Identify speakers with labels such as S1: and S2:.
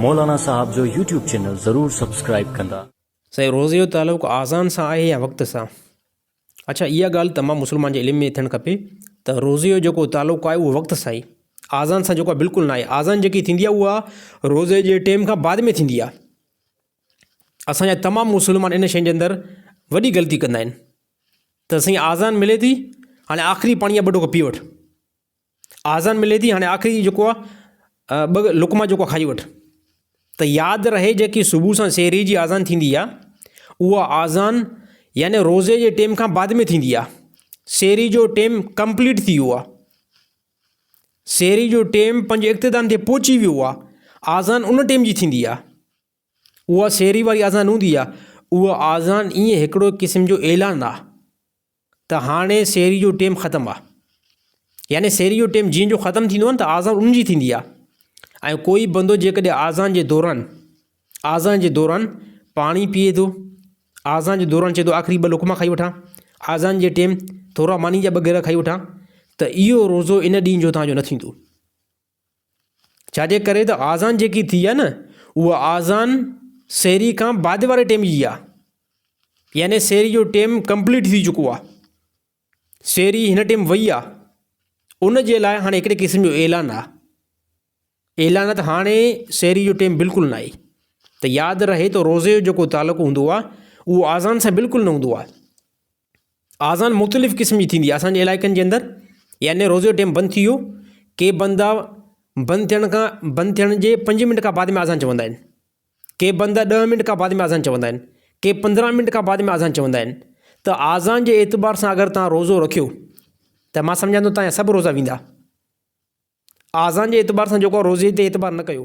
S1: مولانا صاحب جو YouTube channel ضرور سبسڪرائيب ڪندا.
S2: سائين روزي جو تعلق آذان سان آهي يا وقت سان؟ اڇا اها ڳالهه تمام مسلمان جي علم ۾ ٿيڻ کپي ته روزي جو جيڪو تعلق آهي اهو وقت سان ئي آذان سان جيڪو بلڪل ناهي آذان جيڪي ٿيندي آهي اها روزي جي ٽيم کان بعد ۾ ٿيندي آهي اسان جا تمام مسلمان ان شين جي اندر وڏي غلطي ڪندا آهن ته سائين آذان ملي ٿي هاڻي آخري پاڻي جا ٻه ڍوڪ پي وٺ آذان ملي ٿي هاڻي آخري جيڪو آ ٻه لقما جيڪو کائي وٺ ته ياد رهي جيڪي صبح سان سحري جي آذان ٿيندي آ اها آذان يعني روزي جي ٽيم کان بعد ۾ ٿيندي آ سحري جو ٽيم ڪمپليٽ ٿي ويو آ سحري جو ٽيم پنهنجي اختتام تي پهچي ويو آ آذان ان ٽيم جي ٿيندي آ اها سحري واري آذان نه هوندي آ اها آذان ائين هڪڙو قسم جو اعلان آ ته هاڻي سحري جو ٽيم ختم آ يعني سحري جو ٽيم جيئن جو ختم ٿيندو آ نه ته آذان ان جي ٿيندي آ ۽ ڪوئي بندو جيڪڏهن آذان جي دوران آذان جي دوران پاڻي پيئي ٿو آذان جي دوران چئي ٿو آخري ٻه لقما کائي وٺان آذان جي ٽيم ٿورا ماني جا ٻه گرهه کائي وٺان ته اهو روزو ان ڏينهن جو تان جو نه ٿيندو ڇاجي ڪري ته آذان جيڪي ٿي آهي نه اها آذان سحري کان بعد واري ٽيم جي آهي يعني سحري جو ٽيم ڪمپليٽ ٿي چڪو آهي سحري هن ٽيم وئي آهي ان جي لاء هاڻي هڪڙي قسم جو اعلان آهي اعلان ته هاڻي سحري جو ٽيم بلڪل نه آهي ته ياد رهي ته روزي جو جيڪو تعلق هوندو آهي اهو آذان سان بلڪل نه هوندو آهي آذان مختلف قسم جي ٿيندي آهي اسان جي علائقن جي اندر يعني روزي جو ٽيم بند ٿي ويو ڪي بندا بند ٿيڻ کان بند ٿيڻ جي پنج منٽ کان بعد ۾ آذان چوندا آهن ڪي بندا ڏهه منٽ کان بعد ۾ آذان چوندا آهن ڪي پندرهن منٽ کان بعد ۾ آذان چوندا آهن ته آذان جي اعتبار سان اگر تان روزو رکيو ته مان سمجهان ٿو تان جا سڀ روزا ويندا آذان جي اعتبار سان جيڪو روزي تي اعتبار نه ڪيو.